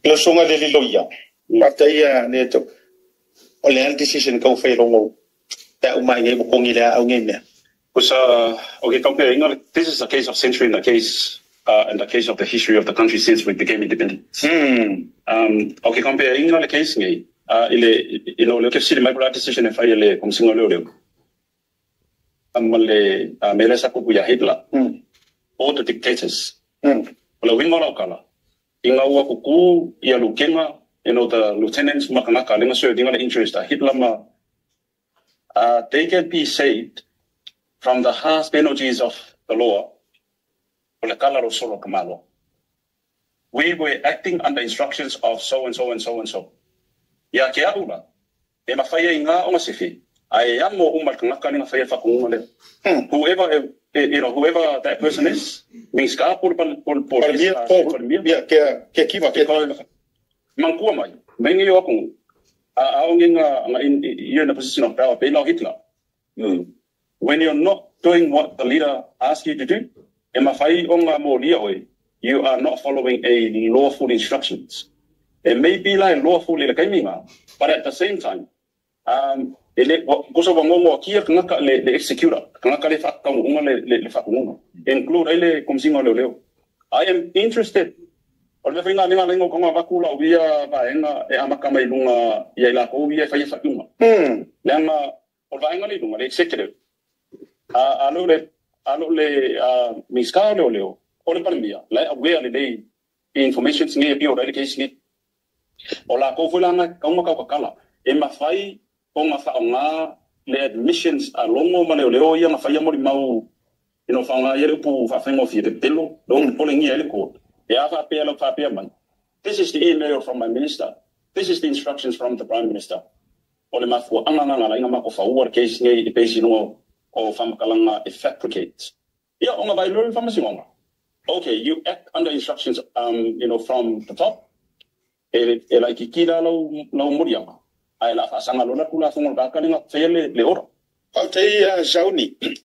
Lau susuga i le loia, faafetai ia ne to. O le a le decision kau whai rongo pe a uma i ngai mo le a au ngai mea. Was okay, comparing, this is a case of century in the case of the history of the country since we became independent. Okay, comparing le case ngai, ile le ke sili mai pula decision e fai le komisinga leo leo. Ma le mele sa kupu ya Hitler. All the dictators. O le winga lau kala. Inga ua kuku ia lukenga, the lieutenants makanaka, lenga serving le interest a Hitler ma, they can be saved from the harsh penalties of the law. O le kala ro solo kamalo. We were acting under instructions of so and so and so and so. Ia ke aula, e mawhaia i ngā o ngasifi, a e amo uma kangaka ni ngā whaia whakunga le. Whoever, whoever that person is, means ka pol pol pol pol Palemia, pol ia, ke kiva, ke Because mangkua mai, mengi yo akong, a a nga nga in you're in a position of power, pe Hitler. When you're not doing what the leader asks you to do, e mawhai o ngā mō lia oe, you are not following a lawful instructions. It may be like lawful i le kaiminga, but at the same time, e le, kosa wa ngongo kia kangaka le executor, kangaka le whakaunga le whakunga. Include ai le komisinga leo leo. I am interested. O le whainga lenga lenga konga wakula wia vaenga e amaka mai lunga ia i lako wia whaia whakunga. Leanga o vaenga le lunga le executive. A lo le miska leo leo o le palemia la aware le le information nge pio le case nge. O la ko fulanga kaunga kau kakala e mawhai o ngā whaonga le admissions a longo ma leo leo ia ngā whaia mori mau whaonga ia le upu whawhengo fia te pelo lo pole ngia le court e a whapea lo whapea mai. This is the email from my minister. This is the instructions from the prime minister. O le mafua anga nganga la inga mako whaua le case nge i pesi no o whamakalanga e fabricate. Ia o ngā vai lori whamasingonga. Okay, you act under instructions from the top. E lai ki kila lau lau morianga. Ai la whasanga lona kula whongo kaka lenga whaia le ora. Faafetai Sauni.